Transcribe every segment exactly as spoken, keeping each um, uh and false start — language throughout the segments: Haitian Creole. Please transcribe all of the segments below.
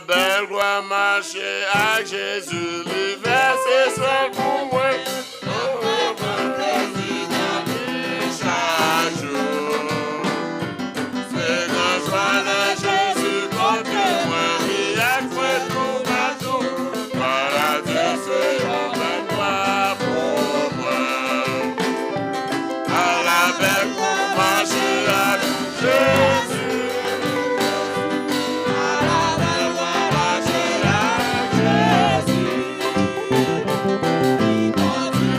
Bèl glwa mache ak Jezi, li vèse san l pou mwen. Mwen prezidate chak jou. Se gran jwa nan Jezi kote mwen, li ak mwen toupatou. Glwa a Dye, se yon bèl glwa pou mwen. Ala bèl glwa mache ak Jezi. Ala bèl glwa mache ak Jezi. Li kondui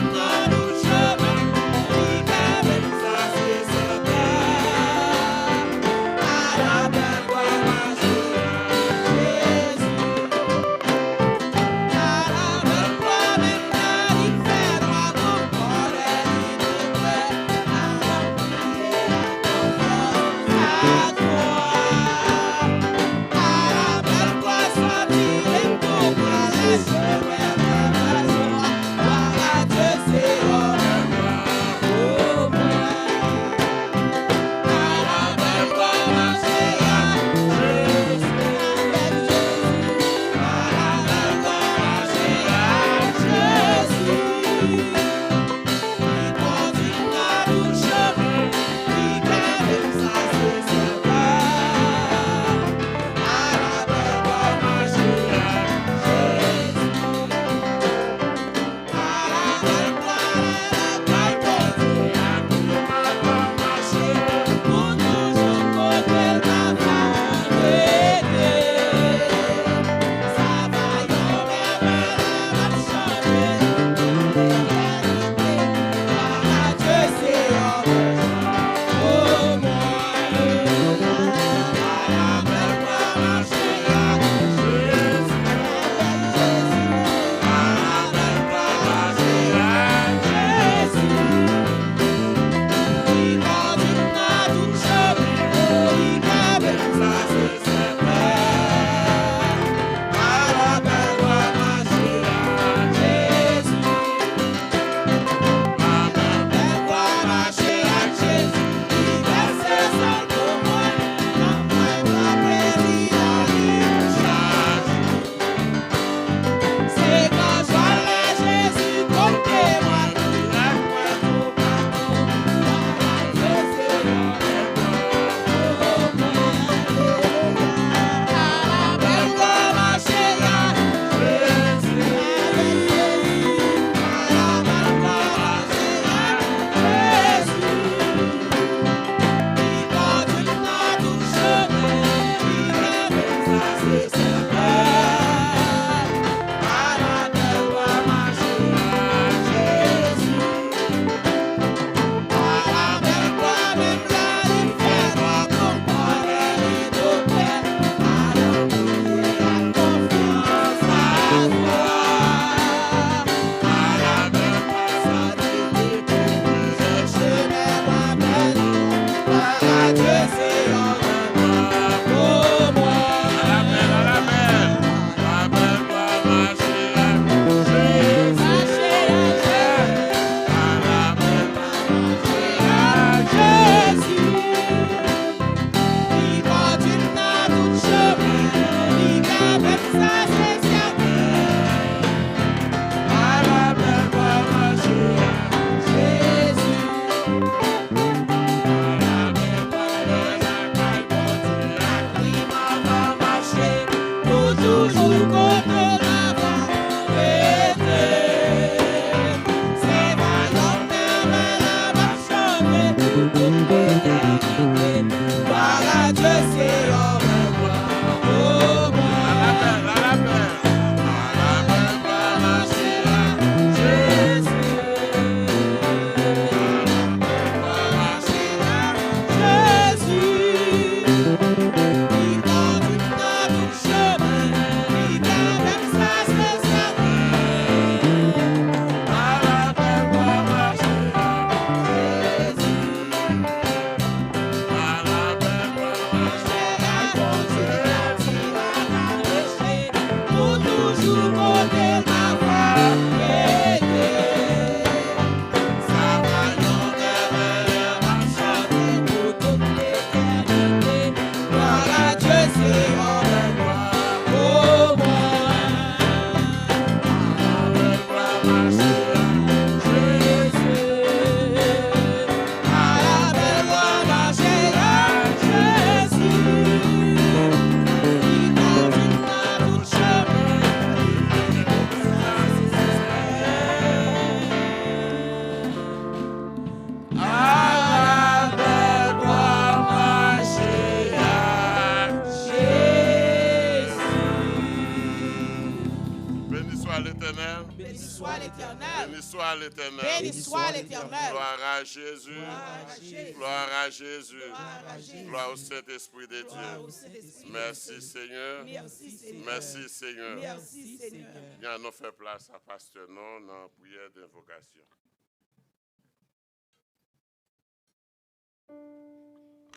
Béni soit l'Éternel. Béni soit l'Éternel. Béni soit l'Éternel. Gloire à Jésus. Gloire à Jésus. Gloire à Jésus. Gloire au Saint-Esprit de Dieu. Gloire au Saint-Esprit de Dieu. Merci, Seigneur. Merci, Seigneur. Merci, Seigneur. Merci, Seigneur. Byen, nou fè plas a pastè nou nan priyè denvokasyon.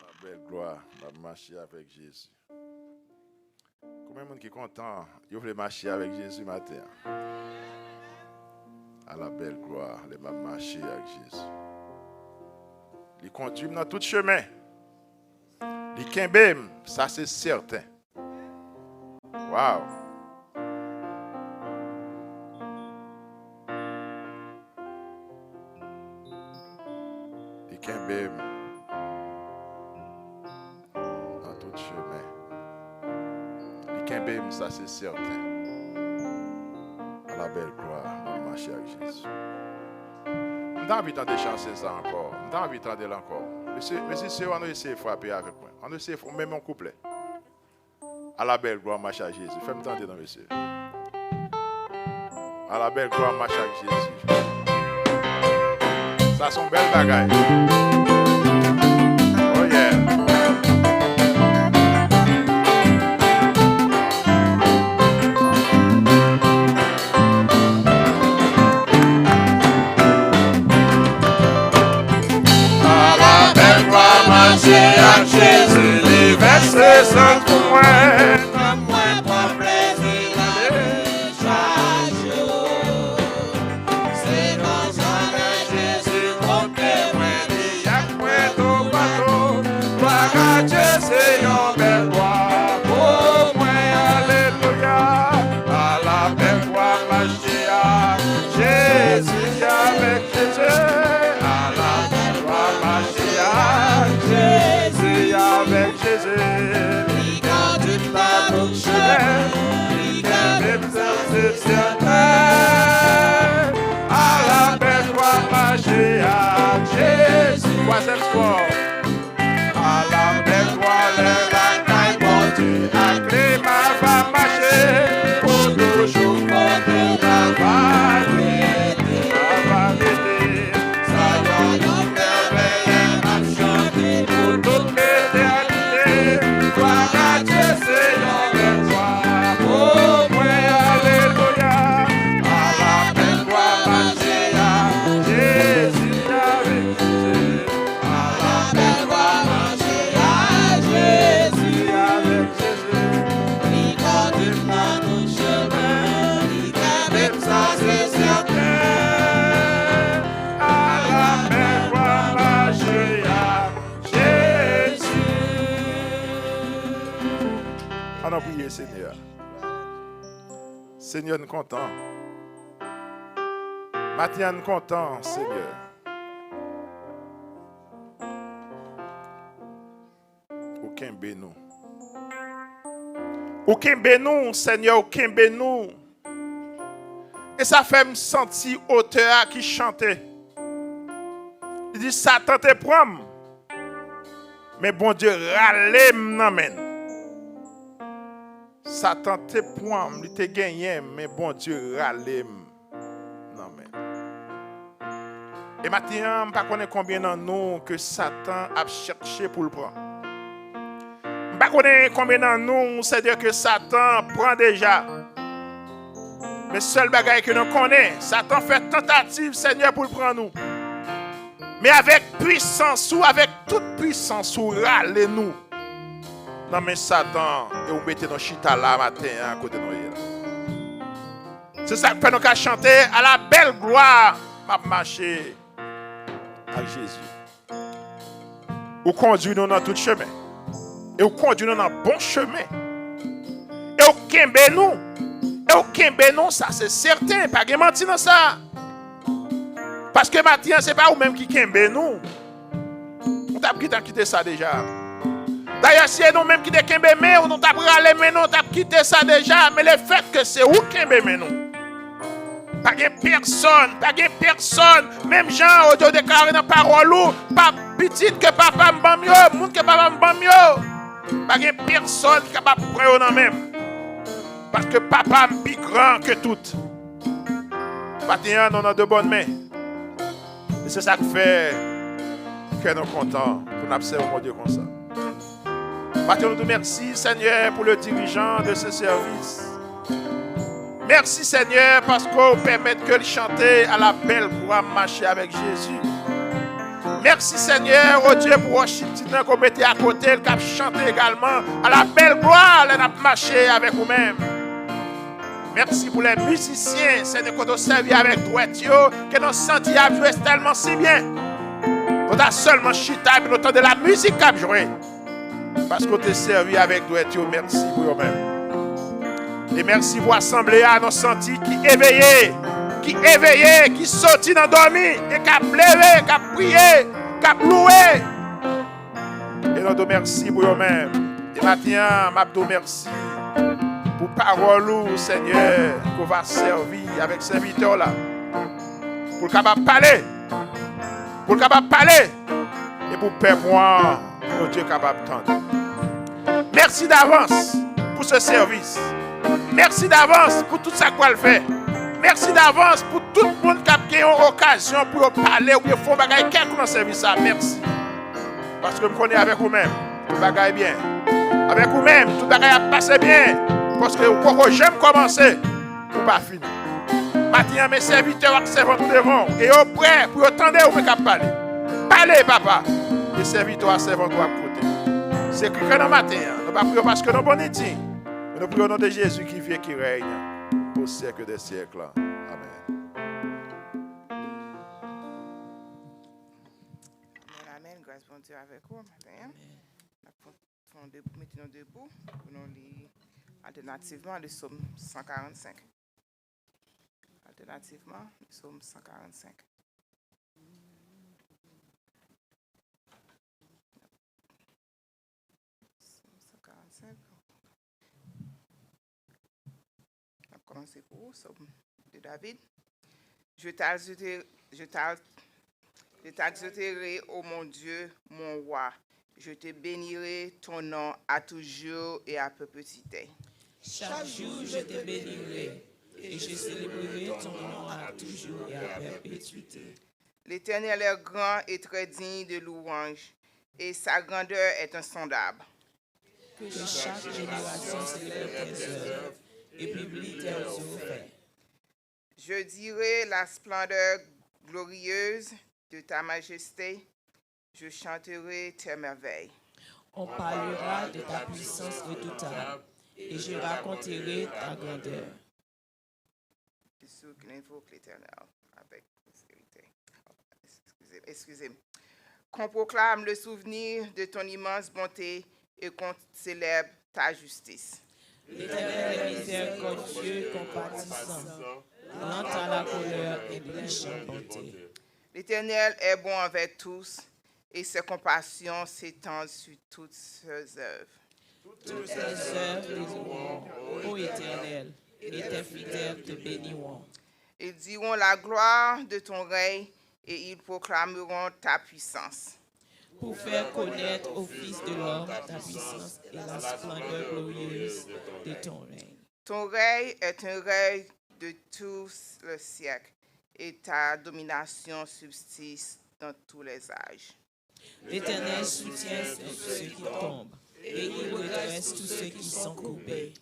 Labèl glwa, m ap mache avèk Jezi. Konbyen moun ki kontan yo vle mache avèk Jezi maten an? Alabèl glwa, lè m ap mache ak Jezi. Li kondui m nan tout chemen. Li kenbe m, sa se sèten. Wow! Li kenbe m nan tout chemen. Li kenbe m, sa se sèten. Alabèl glwa, m ap mache ak Jezi. M ta anvi tande chan sa ankò. M ta anvi tande l ankò. Mesye, mesye, se yo, ann eseye frape avèk mwen. Ann eseye, menm yon kouplè. Alabèl glwa, mache ak Jezi. Fè m tande non, mesye. Alabèl glwa, mache ak Jezi. Sa se yon bèl bagay. Oh yeah. Alabèl glwa, mache ak Jezi, li vèse san pou mwen. Nanm mwen pran plezi nan li chak jou. Se konsa ke Jezi kote mwen, li ak mwen toupatou. Glwa a Dye, se yon bèl glwa pou mwen. Alelouya. Alabèl glwa, mache ak Jezi, avèk Jezi. Alabèl glwa, mache ak Jezi, avèk Jezi. Li kondui m nan tout chemen, li kenbe m, sa se sèten. Alabèl glwa, mache ak Jezi. Twazyèm swa. Alabèl glwa, lè lakay Bondye ak li m ap mache pou toujou kote l ap rete. Ap rete. Sa yon mèvèy m ap chante pou tout letènite. Glwa a Dye, se yon bèl glwa pou mwen. Alelouya. Alabèl glwa, mache ak Jezi, avèk Jezi. Alabèl glwa, mache ak Jezi, avèk Jezi. Li kondui m nan tout chemen, li kenbe m, sa se sèten. Alabèl glwa, mache ak Jezi. Ann priye Senyè a. Senyè, n kontan. Maten an, n kontan, Senyè. Ou kenbe nou. Ou kenbe nou, Senyè, ou kenbe nou. E sa fè m santi otè a ki chante. Li di, Satan te pran m, men Bondye rale m nan men l. Satan te pran m, li te genyen m, men Bondye rale m nan men l. E maten an, m pa konnen konbyen nan nou ke Satan ap chèche pou l pran. M pa konnen konbyen nan nou, Senyè, ke Satan pran deja. Men sèl bagay ke nou konnen, Satan fè tantativ, Senyè, pou l pran nou. Men avèk pwisans ou, avèk tout pwisans ou, rale nou nan men Satan e ou mete nou chita la maten an kote nou ye la. Se sa k fè nou ka chante, Alabèl glwa, m ap mache ak Jezi. Ou kondui nou nan tout chemen. E ou kondui nou nan bon chemen. E ou kenbe nou. E ou kenbe nou, sa se sèten, pa gen manti nan sa. Paske maten an, se pa ou menm ki kenbe nou. Nou t ap gentan kite sa deja. Dayè, si se nou menm ki te kenbe men w, nou t ap rale men nou, nou t ap kite sa deja. Men lefètke se ou k kenbe men nou. Pa gen pèsonn, pa gen pèsonn, menm jan ou te deklare nan pawòl ou, pa pitit ke papa m ban m yo, moun ke papa m ban m yo, pa gen pèsonn ki kapab pran yo nan men m. Paske papa m pi gran ke tout. Maten an, nou nan de bòn men. E se sa k fè kè nou kontan pou n ap sèvi Bondye konsa. Maten, nou di w mèsi, Senyè, pou le dirijan de se sèvis. Mèsi, Senyè, paske w pèmèt ke l chante à la belle gloire, mache avèk Jezi. Mèsi, Senyè, o Dye, pou worship team nan ke w mete akote l, k ap chante egalman à la belle gloire, lè n ap mache avèk ou menm. Mèsi pou lè mizisyen, Senyè, kote w sèvi avèk dwèt yo, ke nou santi y ap jwe tèlman si byen. Nou ta sèlman chita epi nou tande la mizik k ap jwe. Paske w te sèvi avèk dwèt yo, mèsi pou yo menm. E mèsi pou asanble a, nou santi ki eveye, ki eveye, ki soti nan dòmi, e k ap leve, k ap priye, k ap louwe. E nou di w mèsi pou yo menm. E maten an, m ap di w mèsi pou pawòl ou, Senyè, ke w va sèvi avèk sèvitè w la. Pou l kapab pale. Pou l kapab pale. E pou pèp ou an, Bondye kapab tande. Mèsi davans pou se sèvis. Mèsi davans pou tout sa k pral fè. Mèsi davans pou tout moun k ap gen yon okazyon pou yo pale oubyen fè yon bagay kèlkonk nan sèvis sa. Mèsi. Paske m konnen avèk ou menm, tout bagay byen. Avèk ou menm, tout bagay ap pase byen. Paske ou poko janm kòmanse, ou pa fini. Maten an, men sèvitè w ak sèvant ou devan w, e yo prè pou yo tande ou menm k ap pale. Pale, papa, e sèvitè w ak sèvant ou ap koute. Se kri kè nan maten an, nou pa priye w paske nou bon, ni di, men nou priye w o non de Jezi ki viv e ki règne au siècle des siècles. Amèn. Amèn, amèn. Gras Bondye avèk ou maten an. N ap fè yon debou, mete nou debou pou nou li altènativman le sòm san karannsenk. Altènativman, le sòm san karannsenk. Sòm san karannsenk. N ap kòmanse pou ou, Sòm de David. Je t'exalterai, je t'al-, je t'exalterai, ô mon Dieu, mon roi. Je te bénirai ton nom à toujours et à perpétuité. Chaque jour, je te bénirai et je célébrerai ton nom à toujours et à perpétuité. L'Éternel est grand et très digne de louange, et sa grandeur est insondable. Que chaque génération célèbre tes œuvres et publie tes hauts faits. Je dirai la splendeur glorieuse de ta majesté, je chanterai tes merveilles. On parlera de ta puissance redoutable, et je raconterai ta grandeur. Ceux qui invoquent l'Éternel avec sincérité. Excusez, excusez. Qu'on proclame le souvenir de ton immense bonté et qu'on célèbre ta justice. L'Éternel est miséricordieux et compatissant, lent à la colère et riche en bonté. L'Éternel est bon envers tous, et ses compassions s'étendent sur toutes ses œuvres. Toutes tes œuvres te loueront, ô Éternel, et tes fidèles te béniront. Ils diront la gloire de ton règne et ils proclameront ta puissance. Pour faire connaître aux fils de l'homme ta puissance et la splendeur glorieuse de ton règne. Ton règne est un règne de tous les siècles, et ta domination subsiste dans tous les âges. L'Éternel soutient tous ceux qui tombent, et il redresse tous ceux qui sont courbés.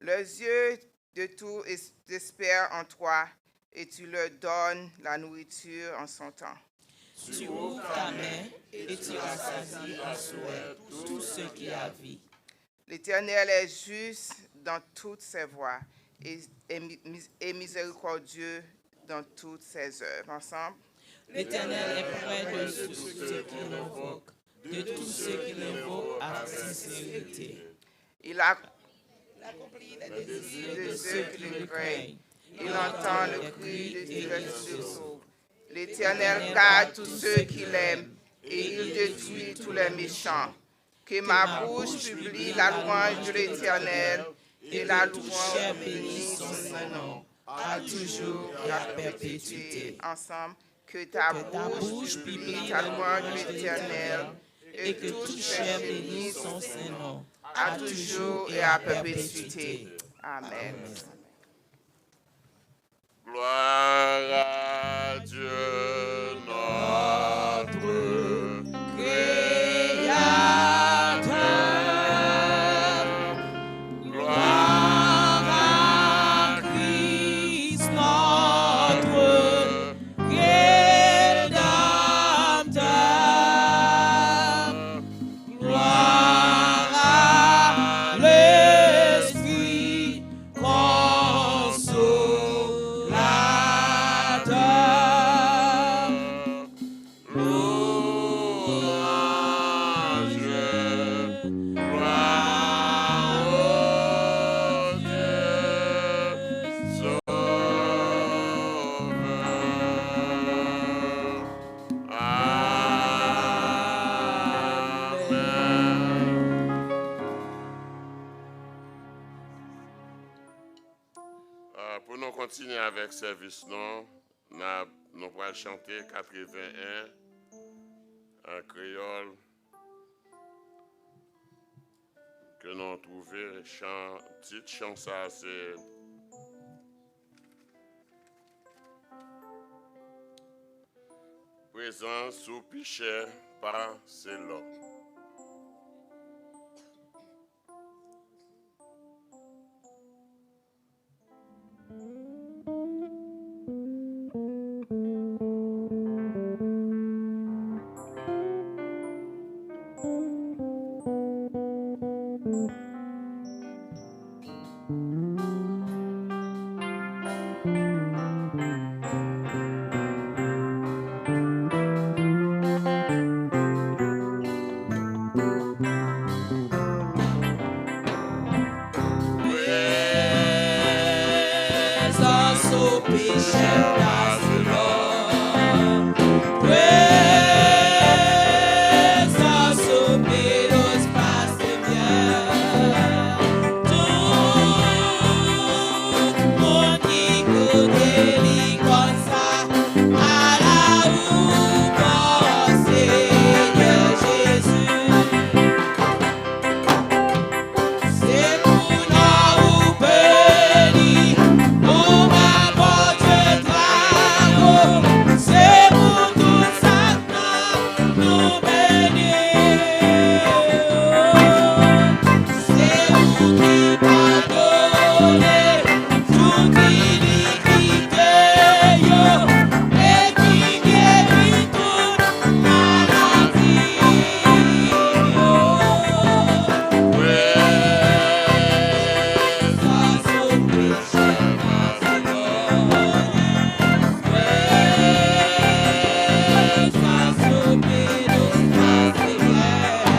Leurs yeux de tout es-, espèrent en toi, et tu leur donnes la nourriture en son temps. Tu ouvres ta main, et tu rassasies à souhait tous ceux qui avilissent. L'Éternel est juste dans toutes ses voies et, et mi-, et miséricordieux dans toutes ses œuvres. Ensemble. L'Éternel est près de tous ceux qui l'invoquent, de tous ceux qui l'invoquent avec sincérité. Il a- Il accomplit les désirs de ceux qui le craignent. Il entend le cri de tous les secours. L'Éternel garde tous ceux qui l'aiment et il détruit tous les méchants. Que ma bouche publie la louange de l'Éternel et la toute chair bénisse son saint nom, à toujours et à perpétuité. Ensemble, que ta bouche publie la louange de l'Éternel et que toute chair bénisse son saint nom, à toujours et à perpétuité. Amen. Gloire à Dieu, notre Créateur. Gloire à Christ, notre Rédempteur. Gloire à l'Esprit Consolateur. Louange, gloire au Dieu Sauveur. Amen. Ah, pou nou kontinye avèk sèvis nou, n ap, nou pral chante katreven en an kreyòl ke nou twouve chan, tit chan sa a se Prezans ou pi chè pase lò. Prezans ou pi chè pase lò. Prezans ou pi dous pase myèl. Tout moun ki goute li konn sa. Ala ou bon, Senyè Jezi. Se pou non ou beni, ou ba Bondye travay. Se pou tout sa k nan nou beni. Se ou ki padone tout inikite yo, epi geri tout maladi yo. Prezans ou pi chè pase lò. Prezans ou pi dous pase myèl.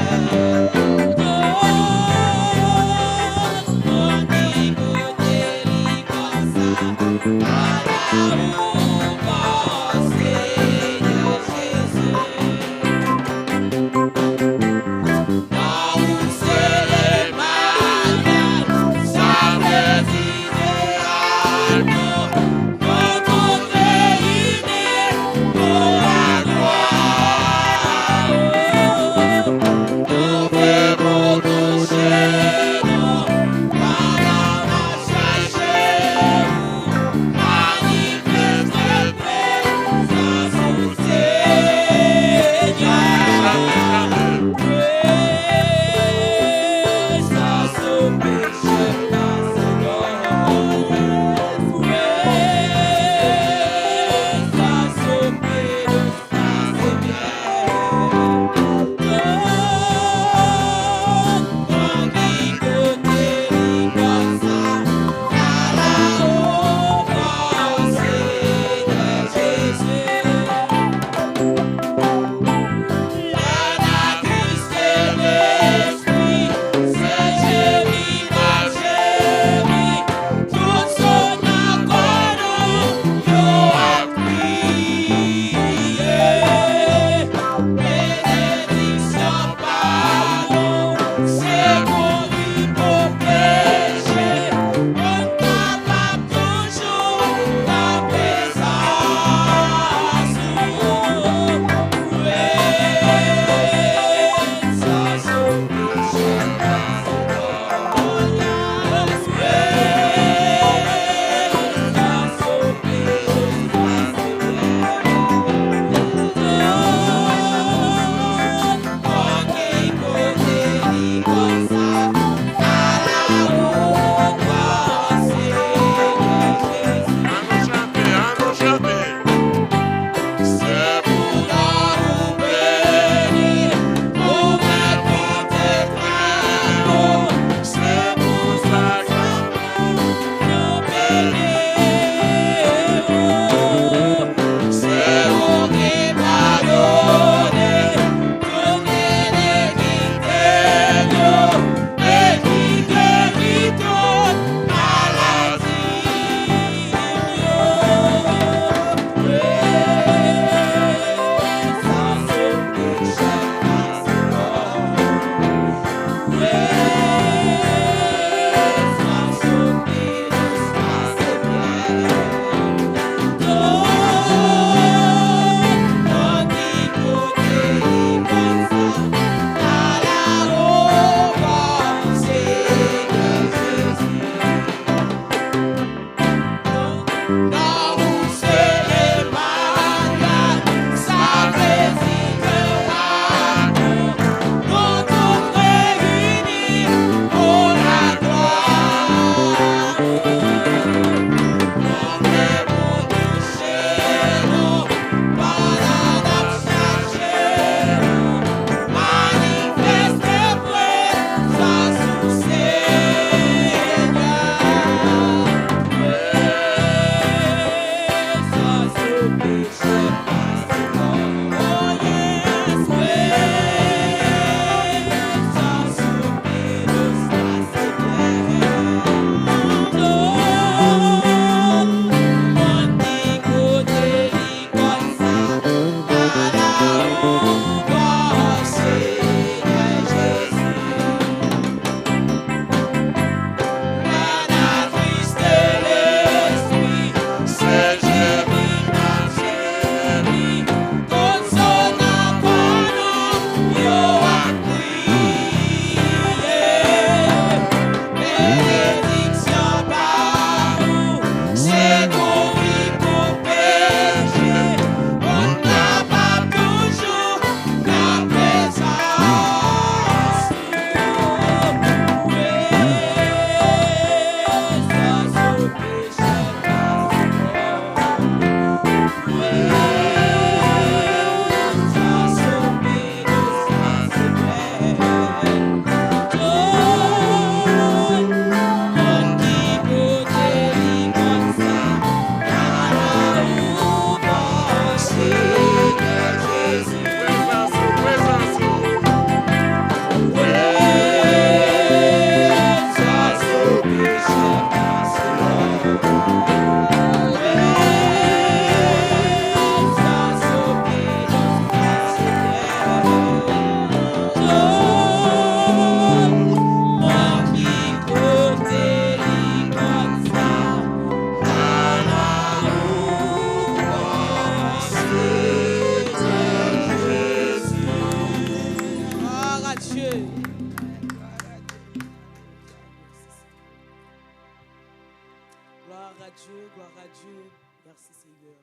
Gloire à Dieu, gloire à Dieu. Merci Seigneur.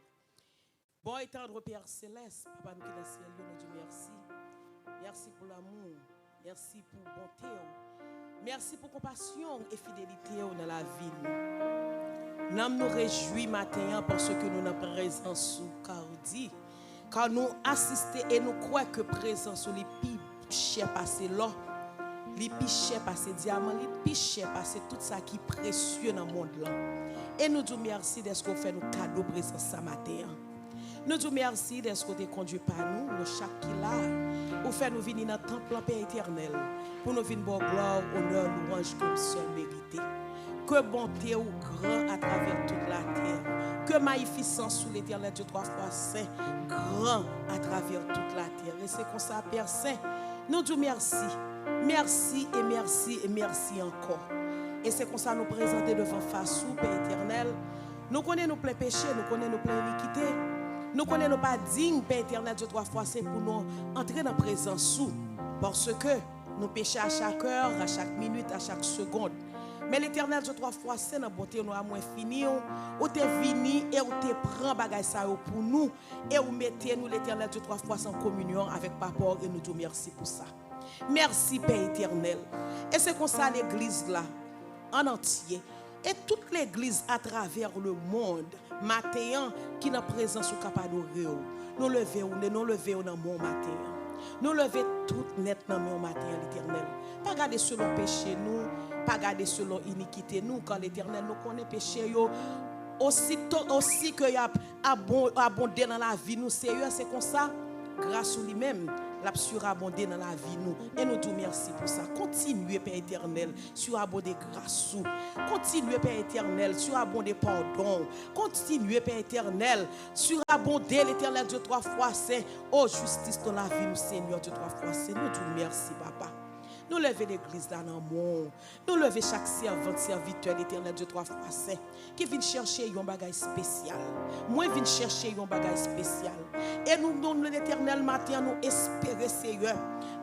Bon et tendre Père Céleste, Papa nou ki nan syèl yo, nou di mèsi. Mèsi pou lanmou, mèsi pou bonte w, mèsi pou konpasyon e fidelite w nan lavi nou. Nanm nou rejwi maten an paske nou nan prezans ou, ka w di, ka nou asiste e nou kwè ke prezans ou li pi chè pase lò, li pi chè pase dyaman, li pi chè pase tout sa ki presye nan mond lan. E nou di w mèsi dèske w fè nou kado prezans sa maten an. Nou di w mèsi dèske w te kondui pa nou, nou chak ki la a. Ou fè nou vini nan tanp lan, Pè Etènèl, pou nou vin ba w glwa, onè, lwanj ke w sèl merite. Ke bonte w gran atravè tout latè. Ke mayifisans ou, Letènèl Dye twa fwa sen, gran atravè tout latè. E se konsa, Pè Sen, nou di w mèsi. Mèsi e mèsi e mèsi ankò. E se konsa nou prezante devan fas ou, Pè Etènèl. Nou konnen nou plen peche, nou konnen nou plen inikite. Nou konnen nou pa diy, Pè Etènèl Dye twa fwa sen, pou nou antre nan prezans ou. Paske nou peche a chak è, a chak minit, a chak segonn. Men Letènèl Dye twa fwa sen, nan bonte nou a mwen fini w, ou te vini e ou te pran bagay sa yo pou nou, e ou mete nou, Letènè Dye twa fwa sen, an kominyon avèk Papa w, e nou di w mèsi pou sa. Mèsi, Pè Etènèl. E se konsa legliz la, an antye, e tout legliz atravè lemonn, maten an, ki nan prezans ou k ap adore w. Nou leve w, nou leve w nan men w maten an. Nou leve tout nèt nan men w maten an, Letènèl. Pa gade selon peche nou, pa gade selon inikite nou, kan Letènèl, nou konnen peche yo, osito, osi ke y ap abon-, abonde nan lavi nou, Seyè, se konsa, gras ou li menm, l ap sirabonde nan lavi nou. E nou di w mèsi pou sa. Kontinye, Pè Etènèl, sirabonde gras ou. Kontinye, Pè Etènèl, sirabonde padon w. Kontinye, Pè Etènèl, sirabonde, Letènèl Dye twa fwa sen. O, jistis nan lavi nou, Senyè Dye twa fwa sen. Nou di w mèsi, Papa. Nou leve legliz la nan men w. Nou leve chak sèvant, sèvitè, Letènèl Dye twa fwa sen, ki vin chèche yon bagay espesyal. Mwen vin chèche yon bagay espesyal. E nou, nou, nou, Letènèl, maten an, nou espere, Seyè,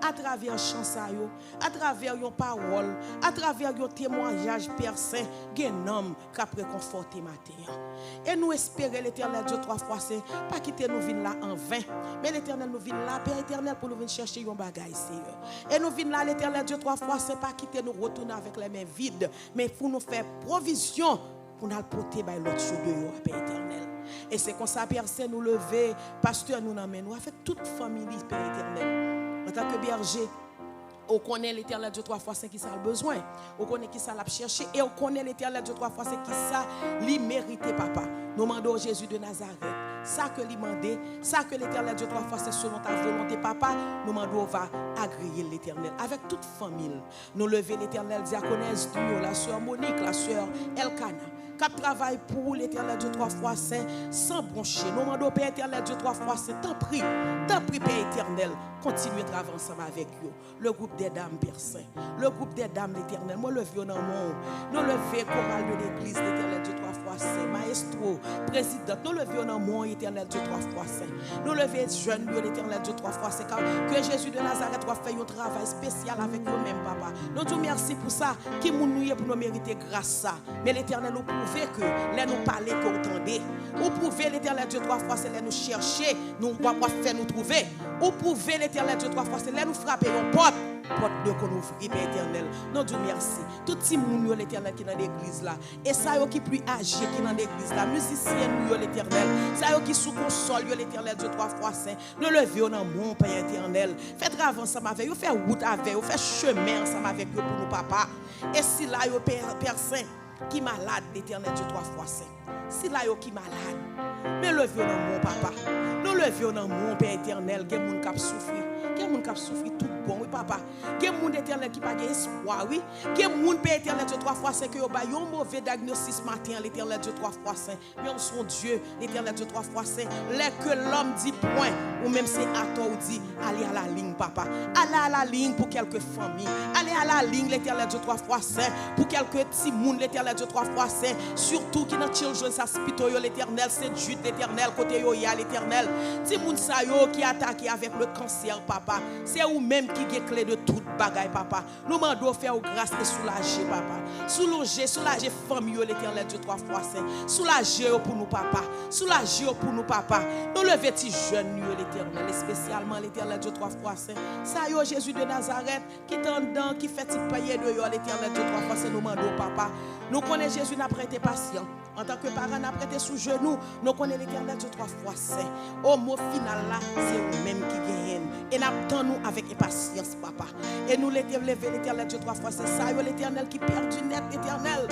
atravè chan sa yo, atravè yon pawòl, atravè yon temwayaj, Pè Sen, gen nanm k ap rekonfòte maten an. E nou espere, Letènèl Dye twa fwa sen, pa kite nou vin la anven. Men, Letènèl, nou vin la, Pè Etènèl, pou nou vin chèche yon bagay, Seyè. E nou vin la, Letènèl Dye twa fwa sen, pa kite nou retounen avèk lè men vid, men pou nou fè pwovizyon pou n al pote bay lòt yo deyò a, Pè Etènèl. E se konsa, Pè Sen, nou leve pastè nou nan men nou, avèk tout fanmi li, Pè Etènèl. Antanke bèje, ou konnen, Letènèl Dye twa fwa sen, kisa l bezwen. Ou konnen kisa l ap chèche. E ou konnen, Letènèl Dye twa fwa sen, kisa li merite, Papa. Nou mande w, Jezi de Nazarèt, sa ke li mande, sa ke, Letènèl Dye twa fwa sen, selon ta volonte, Papa, nou mande w va agreye l, Letènèl, avèk tout fanmi l. Nou leve, Letènèl, dyakonès nou yo, la sè Monik, la sè Elkana, k ap travay pou ou, Letènèl Dye twa fwa sen, san bwonche. Nou mande w, Pè Etènèl Dye twa fwa sen, tanpri, tanpri, Pè Etènèl, kontinye travay ansanm avèk yo. Le gwoup dè dam, Pè Sen, le gwoup dè dam, Letènèl, mwen leve yo nan men w. Nou leve koral de legliz, Letènèl Dye twa fwa sen, mayestwo, prezidant, nou leve yo nan men w, Etènèl Dye twa fwa sen. Nou leve jèn yo, Letènèl Dye twa fwa sen, ke Jezi de Nazarèt w ap fè yon travay espesyal avèk yo menm, Papa. Nou di w mèsi pou sa. Ki moun nou ye pou nou merite gras sa? Men, Letènèl, ou pwouve ke lè nou pale, ke w tande. Ou pwouve, Letènèl Dye twa fwa sen, lè nou chèche, nou w ap, w ap fè nou twouve. Ou pwouve, Letènèl Dye twa fwa sen, lè nou frape yon pòt, pòt yo konn ouvri, Pè Etènèl. Nou di w mèsi. Tout timoun yo, Letènèl, ki nan legliz la, e sa yo ki pli aje ki nan legliz la, mizisyen nou yo, Letènèl, sa yo ki sou konsòl yo, Letènèl Dye twa fwa sen, nou leve yo nan men w, Pè Etènèl. Fè travay ansanm avè yo, fè wout avè yo, fè chemen ansanm avèk yo pou nou, Papa. E sila yo, Pè, Pè Sen, ki malad, Letènèl Dye twa fwa sen, sila yo ki malad, men leve yo nan men w, Papa. Nou leve yo nan men w, Pè Etènèl. Gen moun k ap soufri. Gen moun k ap soufri tout bon, wi, Papa. Gen moun, Letènèl, ki pa gen espwa, wi. Gen moun, Pè Etènèl Dye twa fwa sen, ke yo bay yon move dayagnosis maten an, Letènèl Dye twa fwa sen. Men w se yon Dye, Letènèl Dye twa fwa sen. Lè ke lòm di pwen, ou menm se atò ou di, ale a la liy, Papa. Ale a la liy pou kèlke fanmi. Ale a la liy, Letènèl Dye twa fwa sen, pou kèlke timoun, Letènèl Dye twa fwa sen, sitou ki nan Children's Hospital yo, Letènèl, Sent Jid, Letènèl, kote yo ye a, Letènèl. Timoun sa yo ki atake avèk le kansè, Papa, se ou menm ki gen kle de tout bagay, Papa. Nou mande w fè w gras e soulaje, Papa. Soulaje, soulaje fanmi yo, Letènèl Dye twa fwa sen. Soulaje yo pou nou, papa. Soulaje yo pou nou, papa. Nou leve ti jèn nou yo, Letènèl, espesyalman, Letènèl Dye twa fwa sen. Sa yo, Jezi de Nazarèt, ki te anndan, ki fè ti pye deyò, Letènèl Dye twa fwa sen, nou mande w, papa. Nou konnen, Jezi, n ap rete pasyan. Antanke paran, n ap rete sou jenou. Nou konnen, Letènèl Dye twa fwa sen. O, mo final la, se ou menm ki genyen l. E n ap tann ou avèk enpasyans, papa. E nou lete leve, Letènèl Dye twa fwa sen, sa yo, Letènèl, ki pèdi nèt, Letènèl.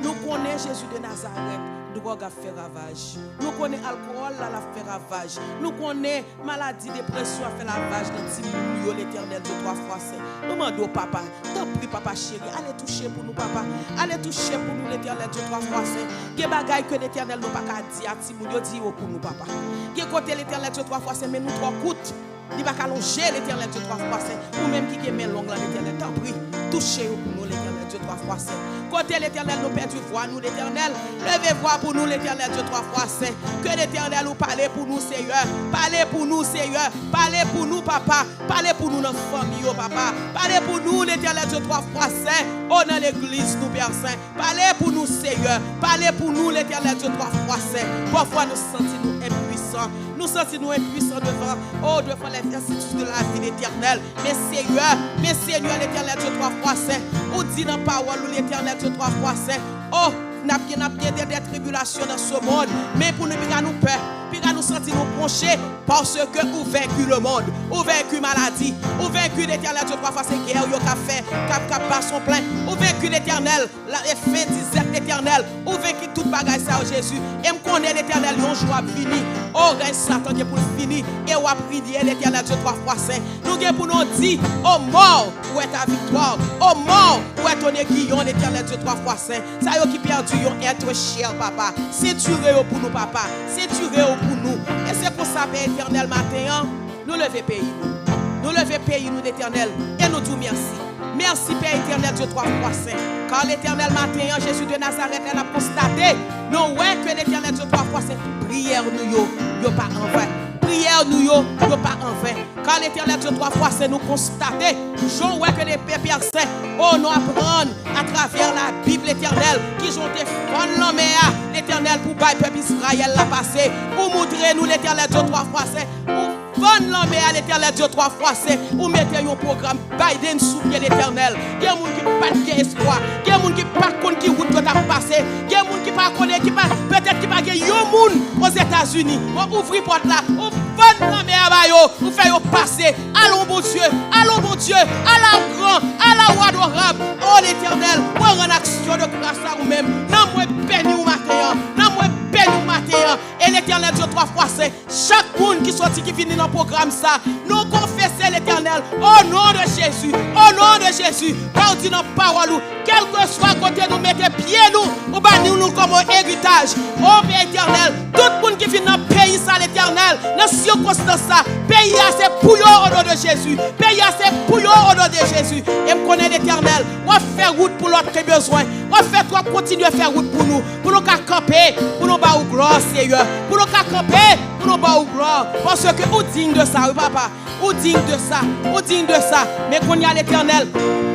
Nou konnen, Jezi de Nazarèt, dwòg ap fè ravaj. Nou konnen alkòl la, l ap fè ravaj. Nou konnen maladi depresyon ap fè ravaj nan timoun yo, Letènèl Dye twa fwa sen. Nou mande w, papa, tanpri, papa cheri, ale touche pou nou, papa. Ale touche pou nou, Letènèl Dye twa fwa sen. Gen bagay ke, Letènèl, nou pa ka di a timoun yo, di yo pou nou, papa. Gen kote, Letènèl Dye twa fwa sen, men nou twò kout. Li pa ka lonje, Letènèl Dye twa fwa sen. Ou menm ki gen men long lan, Letènèl, tanpri, touche yo pou nou, Letènèl Dye twa fwa sen. Kote, Letènèl, nou pèdi vwa nou, Letènèl, leve vwa pou nou, Letènèl Dye twa fwa sen. Ke, Letènèl, ou pale pou nou, Seyè. Pale pou nou, Seyè. Pale pou nou, papa. Pale pou nou nan fanmi yo, papa. Pale pou nou, Letènèl Dye twa fwa sen. O, nan legliz nou, Pè sen. Pale pou nou, Seyè. Pale pou nou, Letènèl Dye twa fwa sen. Pafwa nou santi nou enpwisan. Nou santi nou enpwisan devan, o, devan les injustices de la vie, Letènèl. Men Seyè, men Seyè, Letènèl Dye twa fwa sen, ou di nan pawòl ou, Letènèl Dye twa fwa sen, o, n ap gen, n ap gen de, de tribilasyon nan se mond, men pou nou, piga nou pè, piga nou santi nou bwonche, paske ou venki le monde, ou venki maladi, ou venki, Letènèl Dye twa fwa sen, gè yo k ap fè, k ap, k ap bat son plen, ou venki, Letènèl, la, e fen dizèt, Letènèl, ou venki tout bagay sa yo, Jezi. E m konnen, Letènèl, yon jou ap vini. O, rèy Satan gen pou l fini. E w ap rinye, Letènèl Dye twa fwa sen. Nou gen pou nou di, o mò, où est ta victoire? O mò, où est ton aiguillon, Letènèl Dye twa fwa sen? Sa yo ki pèdi yon èt chè, papa. Sentire yo pou nou, papa. Sentire yo pou nou. E se konsa, Pè Etènèl, maten an, nou leve peyi nou. Nou leve peyi nou, Letènèl, e nou di w mèsi. Mèsi, Pè Etènèl, Dye twa fwa sen. Kar, Letènèl, maten an, Jezi de Nazarèt la, n ap konstate, nou wè ke, Letènèl, Dye twa fwa sen, priyè nou yo, yo pa anven. Priyè nou yo, yo pa anven. Kar, Letènèl, Dye twa fwa sen, nou konstate, jan w wè ke le pèp pèsen, o, nou aprann atravè Labib, Letènèl, kijan w te fann lanmè a, Letènèl, pou bay pèp Izrayèl la pase. Ou montre nou, Letènèl, Dye twa fwa sen, ou fann lanmè a, Letènèl Dye twa fwa sen, ou mete yon pwogram Biden sou pye, Letènèl. Gen moun ki pa t gen espwa. Gen moun ki pa t konn ki wout yo t ap pase. Gen moun ki pa konnen, ki pa, petèt ki pa gen yon moun Ozetazini. Ou ouvri pòt la, ou fann lanmè a ba yo, ou fè yo pase. Alon Bondye, alon Bondye, ala w gran, ala w adorab. O Letènèl, mwen rann aksyon de gras a ou menm. Nanm mwen beni w maten an. Nanm mwen beni w maten an. E Letènèl Dye twa fwa sen, chak moun ki soti, ki vini nan pwogram sa, nou konfese, Letènèl, o non de Jezi, o non de Jezi, pa w di nan pawòl ou, kèlkeswa kote nou mete pye nou, ou ba nou, nou kòm eritaj. O Pè Etènèl, tout moun ki vin nan peyi sa, Letènèl, nan sikonstans sa, peyi a se pou yo, o non de Jezi. Peyi a se pou yo, o non de Jezi. E m konnen, Letènèl, w ap fè wout pou lòt ki bezwen. W ap fè, w ap kontinye fè wout pou nou, pou nou ka kanpe, pou nou ba ou glwa, Seyè. Pou nou ka kanpe, pou nou ba ou glwa. Paske ou diy de sa, wi, papa. Ou diy de sa, ou diy de sa. Men kounye a, Letènèl,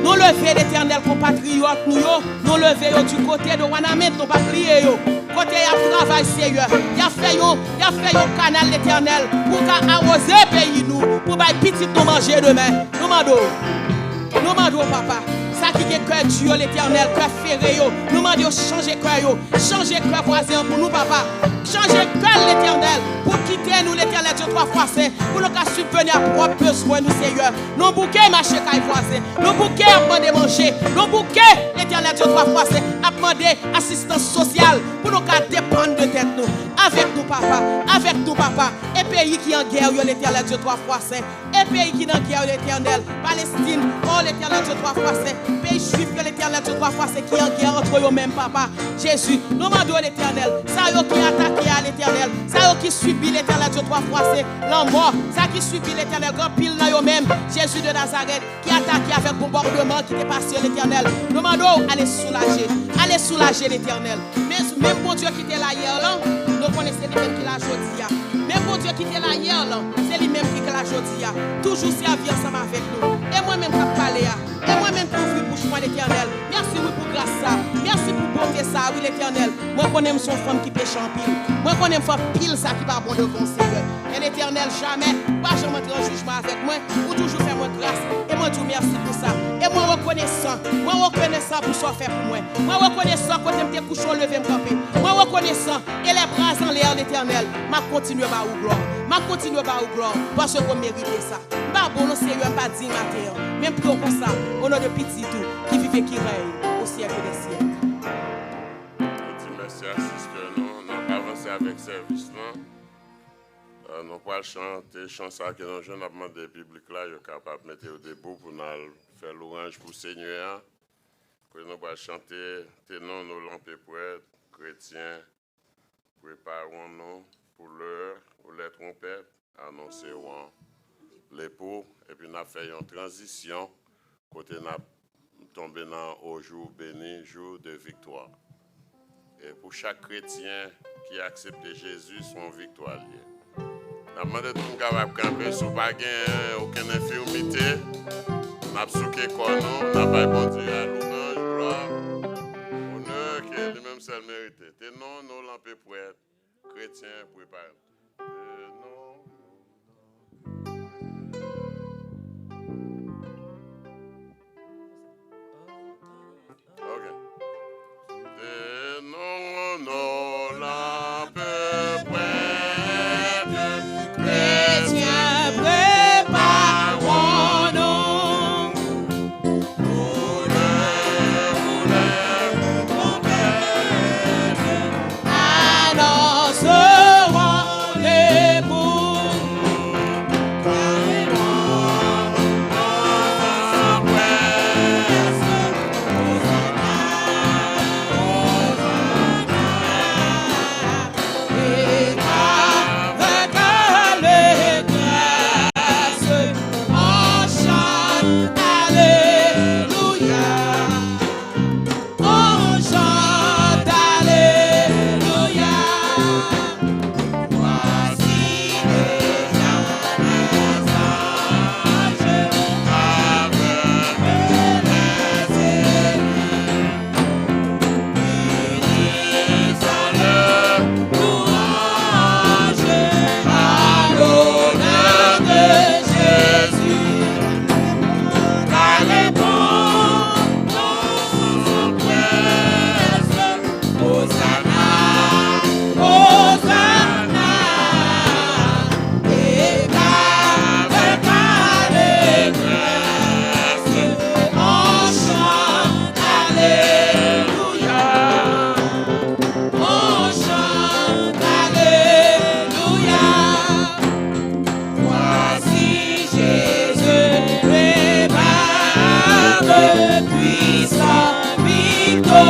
nou leve, Letènèl, konpatriyòt nou yo, nou leve yo di kote de Wanament, nou pa bliye yo. Kote y ap travay, Seyè, y ap fè yon, y ap fè yon kanal, Letènèl, pou ka awoze peyi nou, pou bay pitit nou manje demen. Nou mande w. Nou mande w, papa, sa ki gen kè di yo, Letènèl, kè fere yo, nou mande w chanje kè yo, chanje kè vwazen an pou nou, papa. Chanje kè l, Letènèl, pou kite nou, Letènèl Dye twa fwa sen, pou nou ka sibveni a pwòp bezwen nou, Seyè. Nou bouke mache kay vwazen, nou bouke ap mande manje, nou bouke, Letènèl Dye twa fwa sen, ap mande asistans sosyal pou nou ka depann de tèt nou. Avèk nou, papa, avèk nou, papa. E peyi ki an gè yo, Letènèl Dye twa fwa sen. E peyi ki nan gè yo, Letènèl. Palestin, o Letènèl Dye twa fwa sen. Peyi jwif yo, Letènèl Dye twa fwa sen, ki an gè ant yo menm, papa. Jezi, nou mande w, Letènèl. Sa yo ki atake a, Letènèl. Sa yo ki sibi, Letènèl Dye twa fwa sen, lanmò. Sa ki sibi, Letènèl, gen anpil nan yo menm. Jezi de Nazarèt, ki atake avèk bonbòdman ki te pase, Letènèl. Nou mande w, ale soulaje. Ale soulaje, Letènèl. Men, menm Bondye ki te la yè lan, nou konnen se li menm ki la jodi a. Men Bondye ki te la yè lan, se li menm ki la jodi a. Toujou sèvi ansanm avèk nou. E mwen menm k ap pale a, e mwen menm ki ouvri bouch mwen, Letènèl. Mèsi, wi, pou gras sa. Te sa, wi, Letènèl, mwen konnen m se yon fanm ki peche anpil. Mwen konnen m fè anpil sa ki pa bon devan w, Senyè. Men, Letènèl, jamè ou pa janm antre an jijman avèk mwen. Ou toujou fè mwen gras. E mwen di w mèsi pou sa. E mwen rekonesan. Mwen rekonesan pou sa w fè pou mwen. Mwen rekonesan kote m te kouche, w leve m kanpe. Mwen rekonesan. E lè bra zanlè, Letènèl, m ap kontinye ba ou glwa. M ap kontinye ba ou glwa, paske w merite sa. M pa bon non, Senyè, m pa diy maten an. Men m priye w konsa, o non de Pitit ou, ki viv e ki rèy o syèk dè syèk. Nou di mèsi a sistè nou. N ap avanse avèk sèvis lan. Euh, nou pral chante chan sa ke nou jwenn, n ap mande piblik la, yo kapab mete yo debou pou n al fè lwanj pou Senyè a. Kote nou pral chante, tenons nos lampes prêtes, chrétiens, préparons-nous pour l'heure où les trompettes annonceront l'époux, epi n ap fè yon tranzisyon kote n ap tonbe nan au jour béni, jour de victoire. E pou chak kretyen ki aksepte Jezi, se yon viktwa l ye. N ap mande tout moun kapab kanpe, si w pa gen okenn enfimite, n ap souke kò nou, n ap bay Bondye a lwanj, glwa, onè ke li menm sèl merite. Tenons nos lampes prêtes, chrétiens, préparons. Tenons nos Ok. Tenons nos lampes prêtes, chrétiens, préparons-nous. Pour le, pour le, pour le, annonceront l'époux. On chante Alléluia. Voici déjà les anges avec les élus. Unissons leurs louanges à l'honneur de Jésus. Car les bons sont pressés. Hosanna, Hosanna, et avec allégresse, on chante Alléluia, on chante Alléluia. Voici Jésus débarque, puissant, victorieux.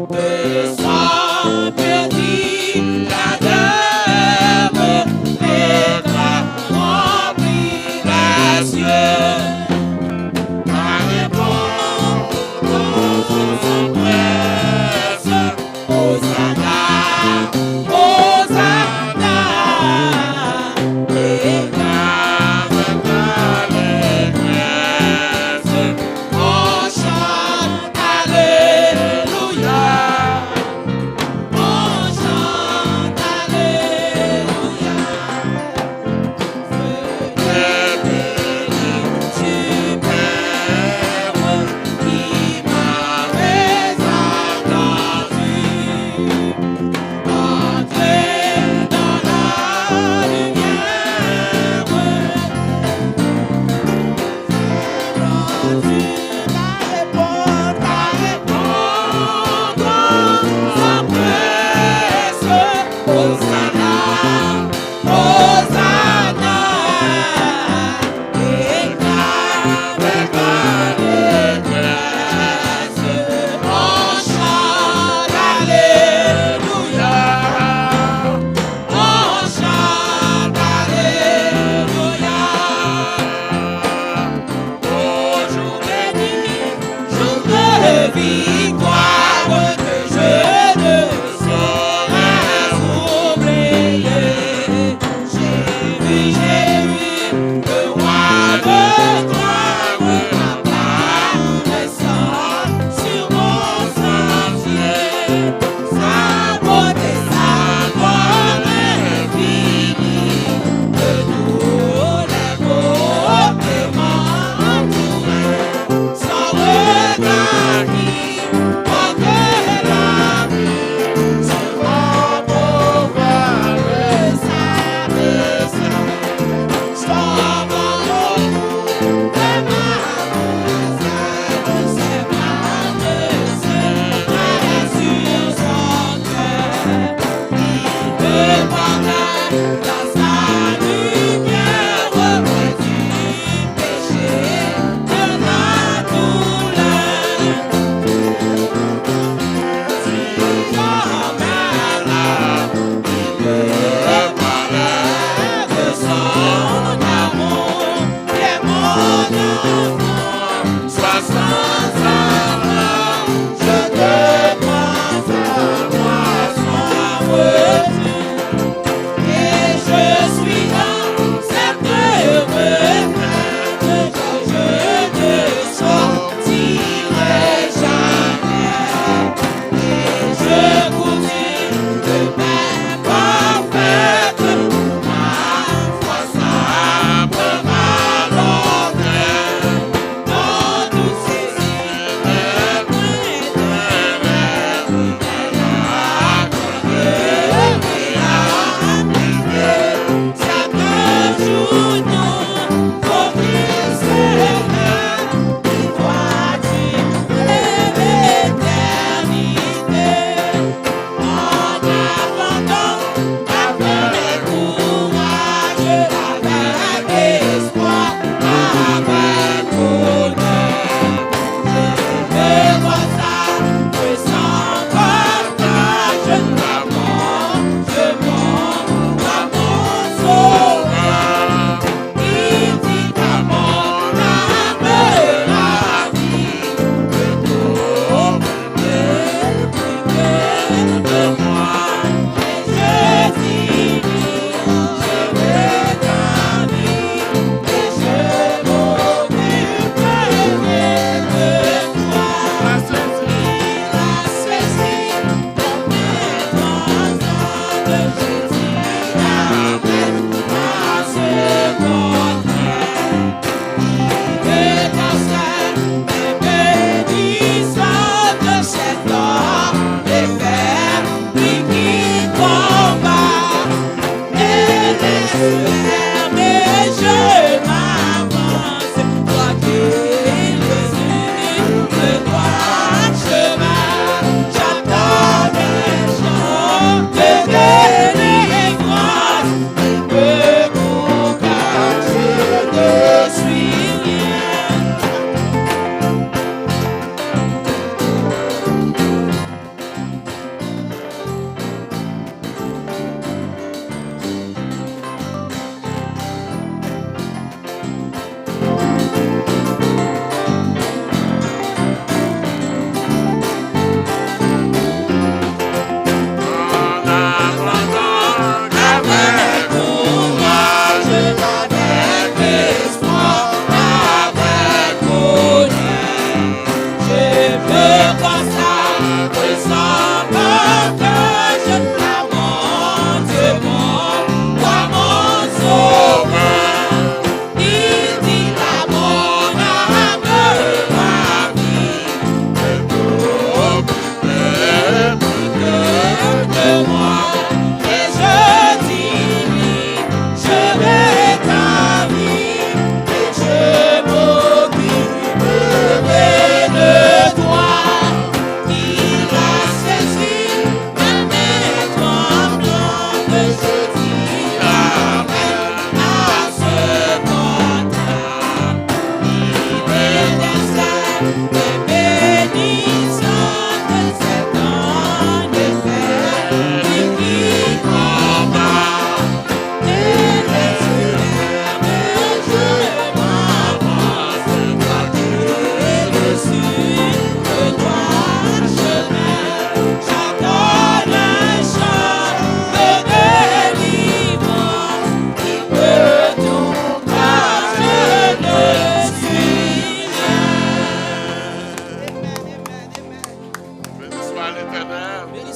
De son petit diadème, l'éclat remplit les cieux. Car les bons sont pressés. Hosanna, Hosanna, et avec allégresse, on chante Alléluia, on chante Alléluia. Feu de béni superbe qui m'avait attendu. Entrez dans la lumière. Jésus va répondre, va répondre sans presse. Hosanna, Hosanna, et avec allégresse, on chante Alléluia, on chante Alléluia. Ô jour béni, jour de victoire que je ne saurais oublier. J'ai vu, j'ai vu le roi de gloire apparaissant sur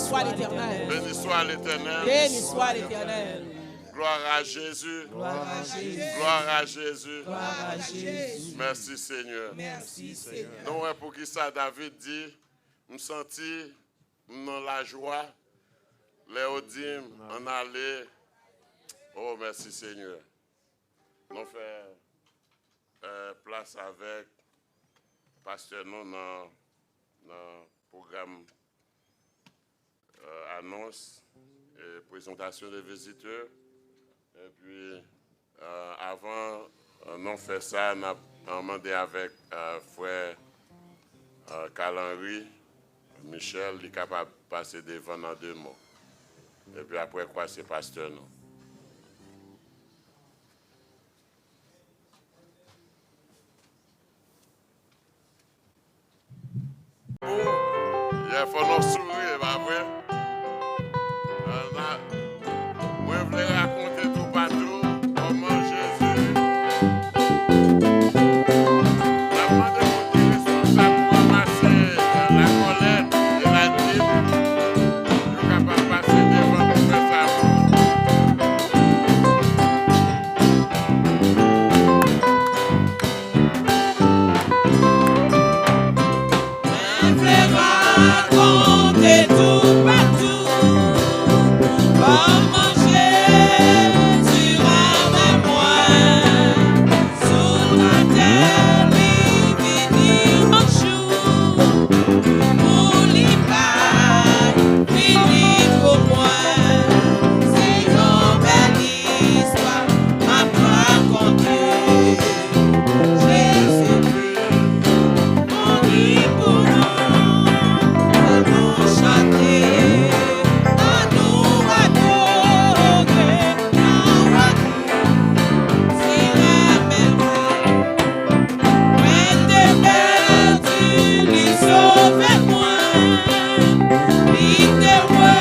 Soit l'Éternel. Béni soit l'Éternel. Béni soit l'Éternel. Gloire à Jésus. Gloire à Jésus. Gloire à Jésus. Gloire à Jésus. Merci Seigneur. Merci Seigneur. Nou wè poukisa David di, m santi m nan lajwa lè yo di m ann ale. Oh, mèsi Senyè. Nou fè, euh, plas avèk pastè nou nan, nan pwogram, euh, anons e prezantasyon de vizitè. Epi, euh, avan, euh, nou fè sa, n ap, euh, mande avèk, euh, frè, euh, Carl Henry Michel, li kapab pase devan nan de mo. Epi apre kwa se pastè nou. Yè, fò nou souri, e pa vre? Mwen vle rakonte toupatou kòman Jezi. N ap mande moun ki responsab pou ranmase lakòlèt e ladib, yo kapab pase devan pou fè sa. Mwen vle rakonte toupatou kòman Jezi renmen mwen. Sou latè li vini yon jou pou li bay vi li pou mwen. Se yon bèl istwa m ap rakonte. Jezikri mouri pou nou. Ann nou chante, ann nou adore yon Wa ki si renmen mwen. Mwen te pèdi, li sove mwen. Li te wè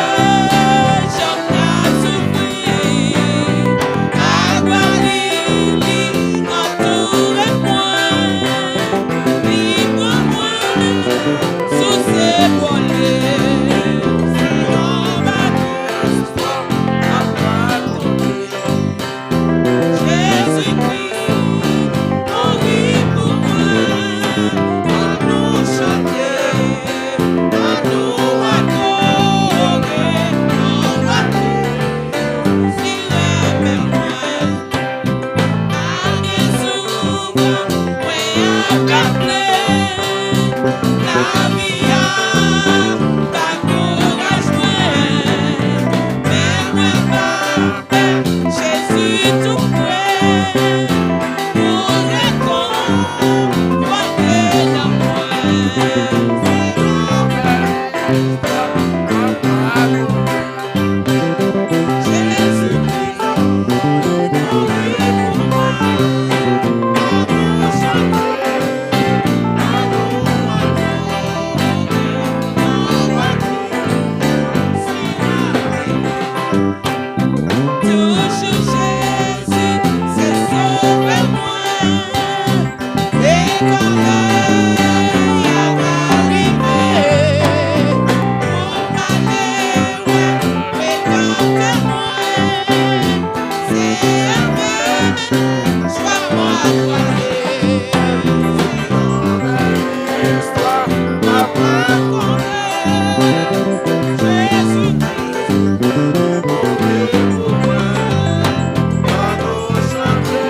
jan m t ap soufri. Ak bra li, li antoure mwen. Li pran mwen sou zepòl li. Se yon bèl istwa m ap rakonte. Jezikri mouri pou mwen. Ann nou chante, ann nou adore yon Wa ki si renmen mwen. Pa gen souvan mwen ap raple lavi a, pa kouraj mwen, men mwen pa pè, Jezi tou pre pou rekonfòte nanm mwen. Toujou Jezi, se sovè mwen. E kòlè a va rive pou pale wè Redanmtè mwen. Se avèk jwa mwen ap prale. Se yon bèl istwa m ap rakonte. Jezikri mouri pou mwen. Ann nou chante.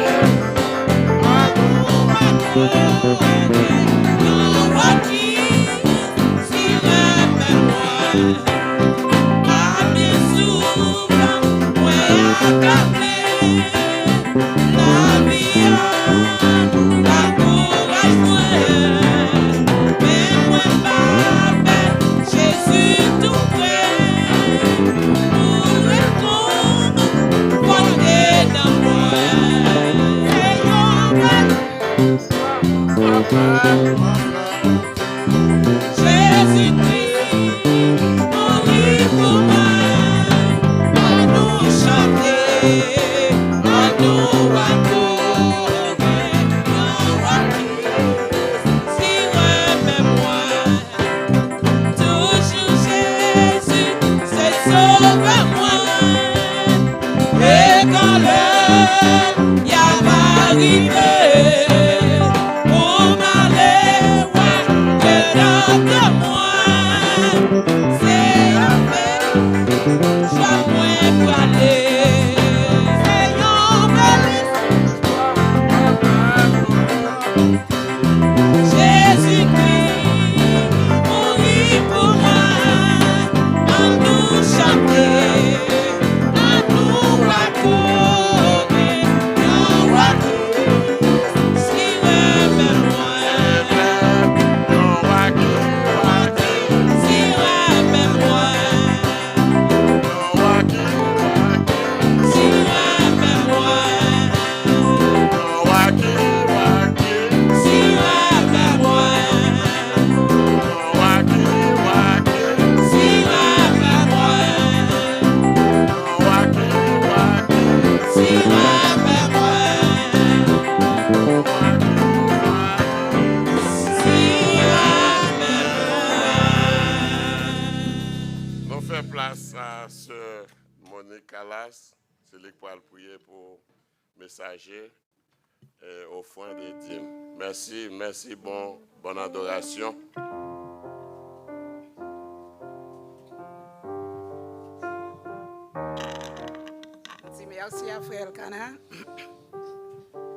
Kalas, se li k pral priye pou mesaje, e, ofrann e dim. Mèsi, mèsi, bon, bòn adorasyon. Di mèsi a frè Elkana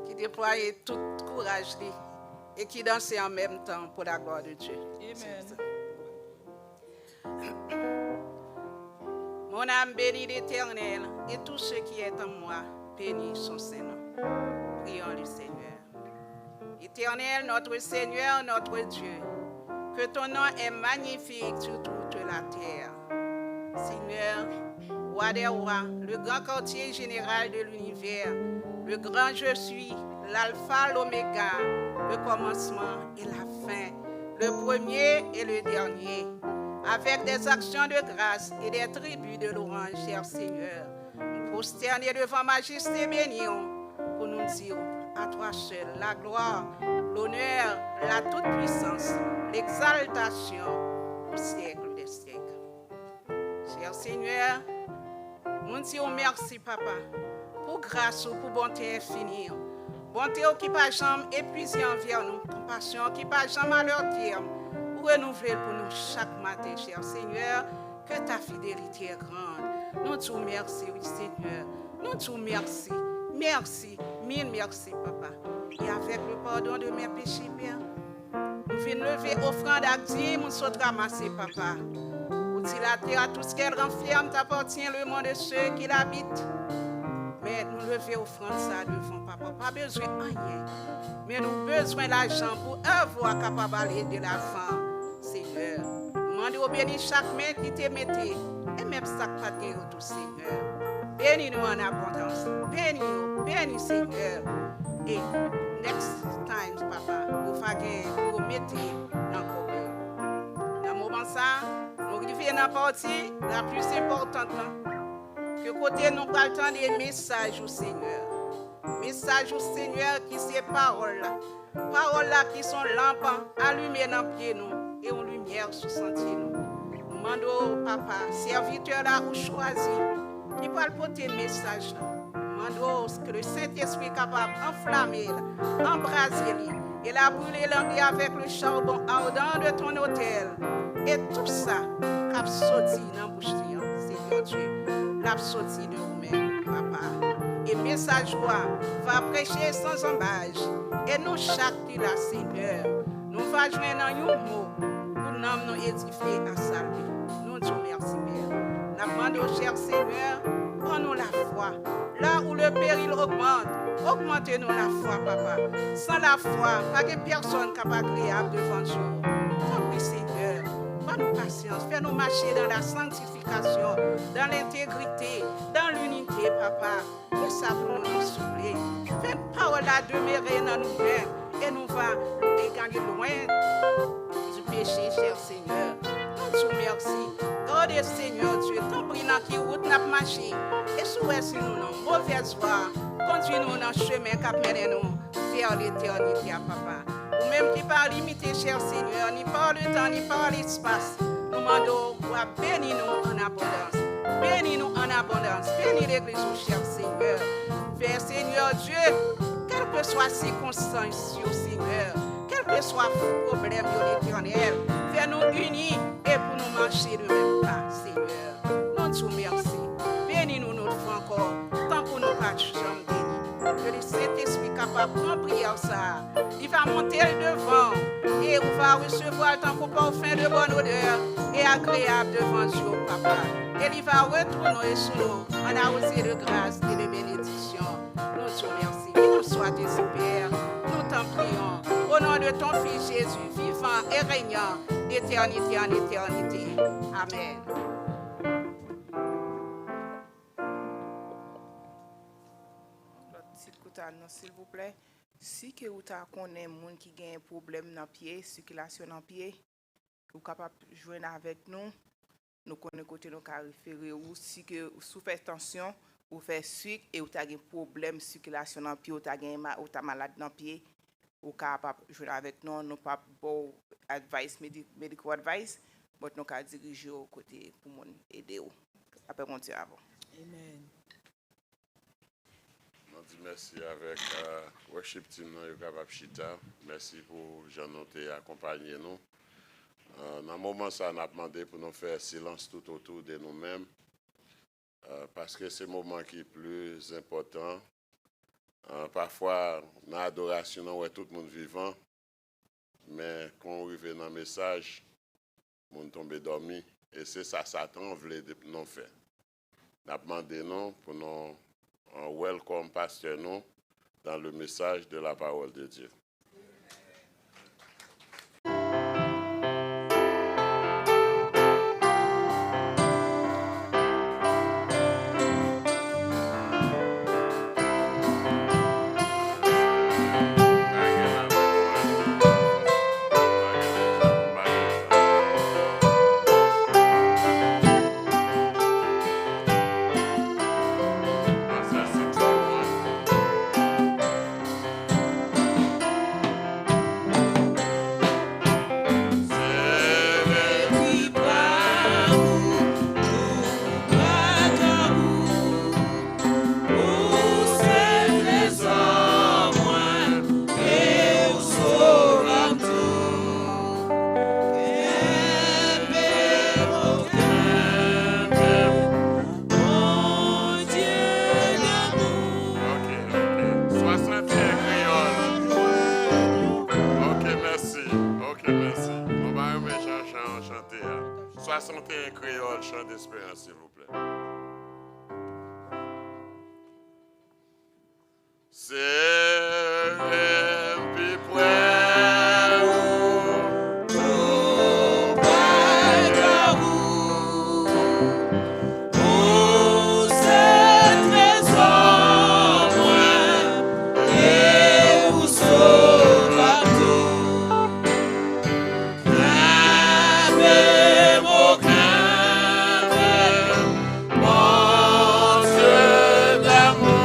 ki deplwaye tout kouraj li e ki danse an menm tan pou la glwa de Dye. Amen. Mon âme bénit l'Éternel, et tout ce qui est en moi bénit son saint nom. Prions le Seigneur. Éternel, notre Seigneur, notre Dieu, que ton nom est magnifié sur toute la terre. Seigneur, Roi des rois, le grand quartier général de l'univers, le grand je suis, l'alpha, l'oméga, le commencement et la fin, le premier et le dernier, avec des actions de grâce et des tribus de louange, cher Seigneur. Nou pwostène devan majeste beni w pou nou di w, à toi seul la gloire, l'honneur, la toute puissance, l'exaltation au siècle des siècles. Chè Senyè, nou di w mèsi, Papa, pou gras ou, pou bonte enfini w. Bonte w ki pa janm epuize anvè nou, konpasyon w ki pa janm alète w, ou renouvle l pou nou chak maten, chè Senyè, que ta fidélité est grande. Nou di w mèsi, wi, Senyè. Nou di w mèsi. Mèsi, mil mèsi, Papa. Et avec le pardon de mes péchés, Père, nou vin leve ofrann ak dim ou sot ranmase, Papa. Ou di, la terre et tout ce qu'elle renferme t'appartient, le monde et ceux qui l'habitent. Men nou leve ofrann sa devan, Papa. Pa bezwen anyen. Men nou bezwen lajan pou èv ou a kapab ale de lavan, Senyè. Nou mande w beni chak men ki te mete, e menm sa k pa t gen yo tou, Senyè. Beni nou an abondans. Beni yo, beni, Senyè. E next time, Papa, yo va gen pou yo mete nan kòb yo. Nan moman sa, nou rive nan pati la plis enpòtan lan, ke kote nou pral tande mesaj ou, Senyè. Mesaj ou, Senyè, ki se pawòl la. Pawòl la ki se yon lanp alime nan pye nou e yon limyè sou santye nou. Nou mande w, Papa, sèvitè la ou chwazi, ki pral pote mesaj la. Nou mande w ke le Sentespri kapab anflame l, anbraze li, e l a brile l angle avec le charbon ardent de ton autel. E tout sa k ap soti nan bouch li an, Senyè Dye, l ap soti de ou menm, Papa. E mesaj ou a va preche sans ambaje. E nou chak ki la, Senyè, nou va jwenn nan yon mo pou nanm nou edifye a salve. Nou di w mèsi, Pè. N ap mande w, chè Senyè, ban nou lafwa. Là où le péril augmente, ogmante nou lafwa, Papa. San lafwa, pa gen pèsonn k ap agreyab devan je w. Tanpri, Senyè, ban nou pasyans, fè nou mache dans la sanctification, dans l'intégrité, dans l'unité, Papa. Fè sa pou nou, non, souple. Fè pawòl la demere nan nou menm, e nou va egare lwen du péché, chè Senyè. Nou di w mèsi. Gade, Senyè Dye, tanpri, nan ki wout n ap mache. E si w wè si nou nan movèz vwa, kondui nou nan chemen k ap mennen nou vers l'éternité a, Papa. Ou menm ki pa limite, chè Senyè, ni par le temps, ni par l'espace. Nou mande w pou w ap beni nou an abondans. Beni nou an abondans. Beni legliz ou, chè Senyè. Fè, Senyè Dye, kèlkeswa sikonstans yo, Senyè, kèlkeswa pwoblèm yo, Letènèl, fè nou ini e pou nou mache de menm pa, Senyè. Nou di w mèsi. Beni nou yon lòt fwa ankò, tankou nou pa t janm beni. Ke le Sentespri kapab pran priyè sa a. Li va monte l devan w, e ou va resevwa l tankou parfum de bonne odeur et agréable devant je w, Papa. E li va retounen sou nou en arrosé de grâce et de bénédiction. Nou di w mèsi. Qu'il en soit ainsi, Père. Nous t'en prions. Au nom de ton Fils Jésus, vivant et régnant d'éternité en éternité. Amen. Lòt tit kout al non, silvouplè. Si ke ou ta konnen moun ki gen pwoblèm nan pye, sikilasyon nan pye, ou kapab jwenn avèk nou. Nou konnen kote nou ka refere ou. Si ke ou soufè tansyon, ou fè sik e ou ta gen pwoblèm sikilasyon nan pye, ou ta gen ma-, ou ta malad nan pye, ou kapab jwenn avèk nou. Nou p ap ba w advice, medi-, medical advice, but nou ka dirije w kote pou moun ede w. Lapè Bondye avè w. Amen. Nou di mèsi avèk euh, worship team nan, yo kapab chita. Mèsi pou jan nou te akonpanye nou. Euh, nan moman sa, n ap mande pou nou fè silans tout otou de nou menm. Euh, paske se moman ki pli enpòtan. Euh, pafwa, nan adorasyon, nou wè tout moun vivan. Men, kan w rive nan mesaj, moun tonbe dòmi. E se sa Satan vle de- nou fè. N ap mande nou pou nou euh, welcome pastè nou dans le message de la parole de Dieu. Ok, ok. Swasannteyen kreyòl. Ok, mèsi. Ok, mèsi. Mwen pa renmen jan jan chante a. Swasannteyen kreyòl, Chan Desperans, silvouplè. Sere m pi pre ou, tou pre de ou. Ou se trezò mwen e ou sovè tou. Kenbe m, o kenbe m, Bondye damou.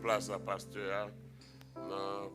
plas a pastè a nan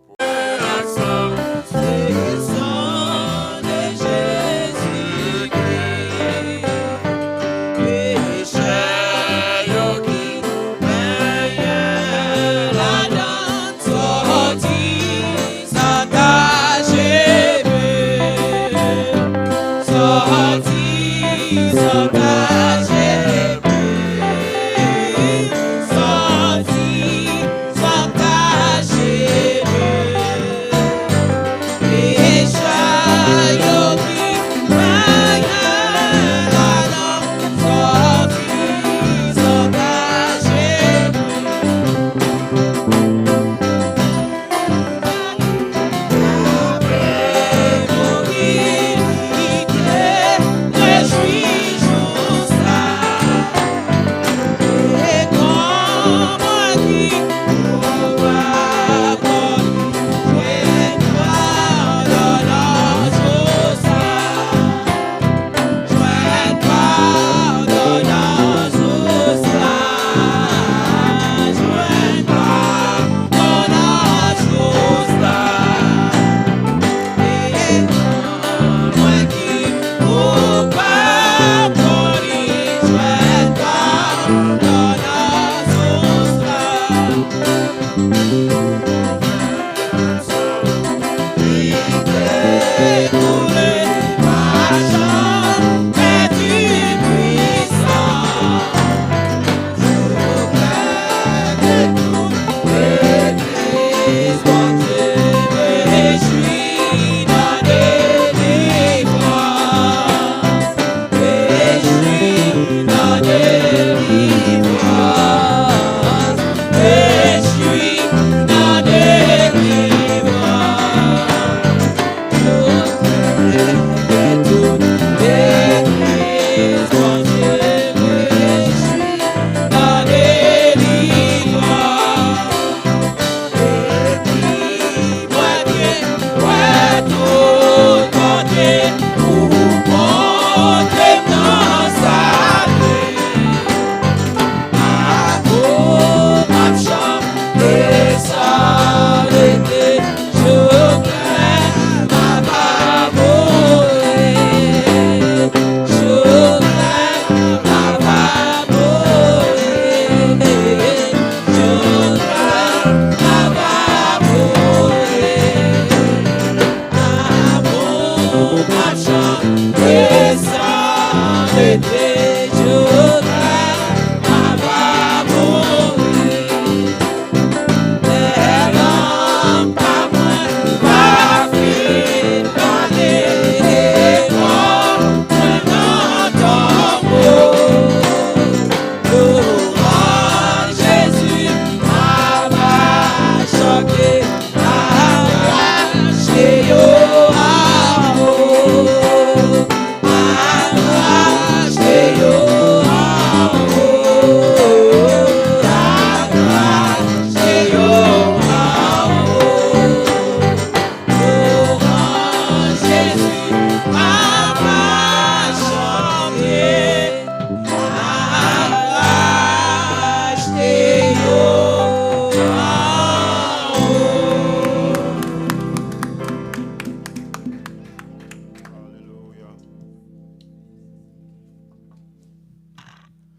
Alelouya.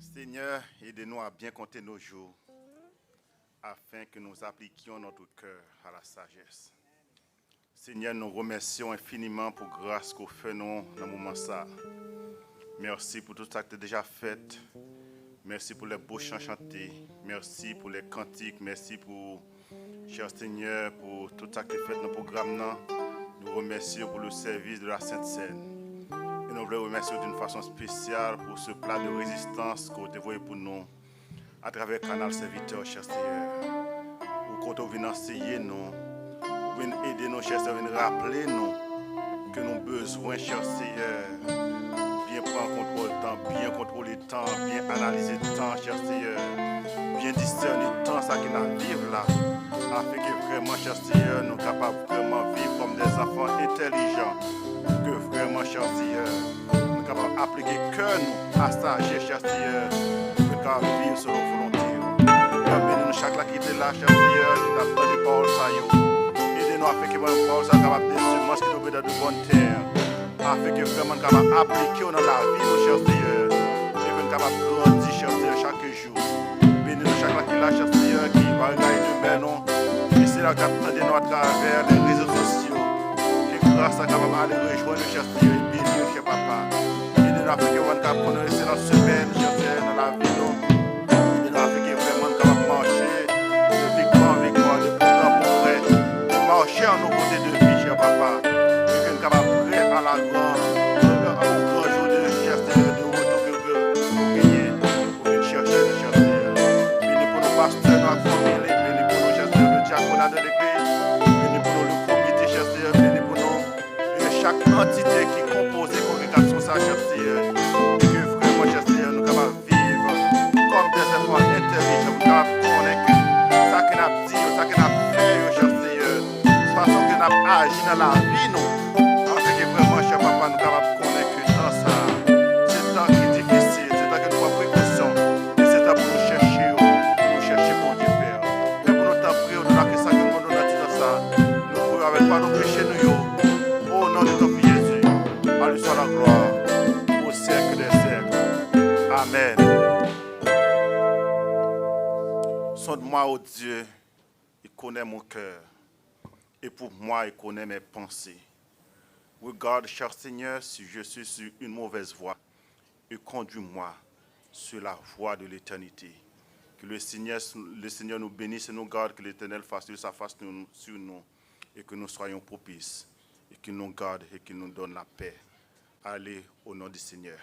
Senyè, ede nou a byen konte nos jours, afin que nous appliquions notre cœur à la sagesse. Senyè, nou remèsye w enfiniman pou gras ke w fè nou nan moman sa a. Mèsi pou tout sa ki te deja fèt. Mèsi pou les beaux chants chantés. Mèsi pou les cantiques. Mèsi pou, chè Senyè, pou tout sa ki te fèt nan pwogram nan. Nou remèsye w pou le service de la Sainte Seine. E nou vle remèsye w d'une façon spéciale pou ce plat de résistance ke w te voye pou nou atravè kanal sèvitè w, chè Senyè. Ou kote w vin anseye nou, ou vin ede nou, chè Senyè, vin raple nou ke nou bezwen, chè Senyè, byen pran kontwòl tan, byen kontwole tan, byen analize tan, chè Senyè, byen disène tan sa ke n ap viv la, afin ke vrèman, chè Senyè, nou kapab vrèman viv kòm des enfants intelligents, ke vrèman, chè Senyè, nou kapab aplike kè nou a sajès, chè Senyè, pou nou kapab viv selon volonte w. Beni nou chak la ki ki te la, chè Seyè, ki t ap tande pawòl sa yo. Ede nou afin ke pawòl sa yo kapab de semans ki tonbe nan de bòn tè, afin ke vrèman n kapab aplike yo nan lavi nou, chè Seyè, e ke n kapab grandi, chè Seyè, chak jou. Beni nou chak la ki la, chè Seyè, ki va regarde demen nou. E sila k ap tande nou atravè lè rezo sosyo. Ke gras la kapab ale rejwenn yo, chè Seyè, e beni yo, chè Papa. Ede nou afin ke nou kapab konnen se nan semèn, chè Seyè, nan lavi nou. Ede nou afin ke vrèman nou kapab mache de viktwa an viktwa, de pwogrè an pwogrè, pou mache an nouvote de vi, chè Papa. E ke nou kapab prè a la gran, o gran jou de, chè Seyè, de retou ke, ke ou genyen. Pou vin chèche nou, chè Seyè. Beni pou nou pastè nou ak fanmi li, beni pou nou, chè Seyè, le dyakona de legliz, beni pou nou le komite, chè Seyè, beni pou nou, e chak antite ki konpoze kongregasyon sa, chè Seyè. Ke vrèman, chè Seyè, nou kapab viv kòm de zanfan entèlijan, pou nou kapab konnen ke sa ke n ap di yo, sa ke n ap fè yo, chè Seyè, fason ke n ap aji nan lavi nou, afin ke vrèman, chè Papa, nou kapab konnen ke tan sa a, se tan ki difisil, se tan ke nou pran prekosyon, e se tan pou nou chèche yo, pou nou chèche Bondye Pè. Fè pou nou tanpri, odela ke sa ke nou mande nan ti tan sa a, nou kouvri avèk padon peche nou yo, au nom de ton Fils Jésus, à lui soit la gloire, au siècle des siècles. Amen. Sonde-moi, ô Dieu, et connais mon cœur. Éprouve-moi et connais mes pensées. Regarde, cher Seigneur, si je suis sur une mauvaise voie, et conduis-moi sur la voie de l'éternité. Que le Seigneur, le Seigneur nous bénisse et nous garde, que l'Éternel fasse de sa face nous, sur nous, et que nous soyons propices, et qu'il nous garde et qu'il nous donne la paix. Allez au nom du Seigneur.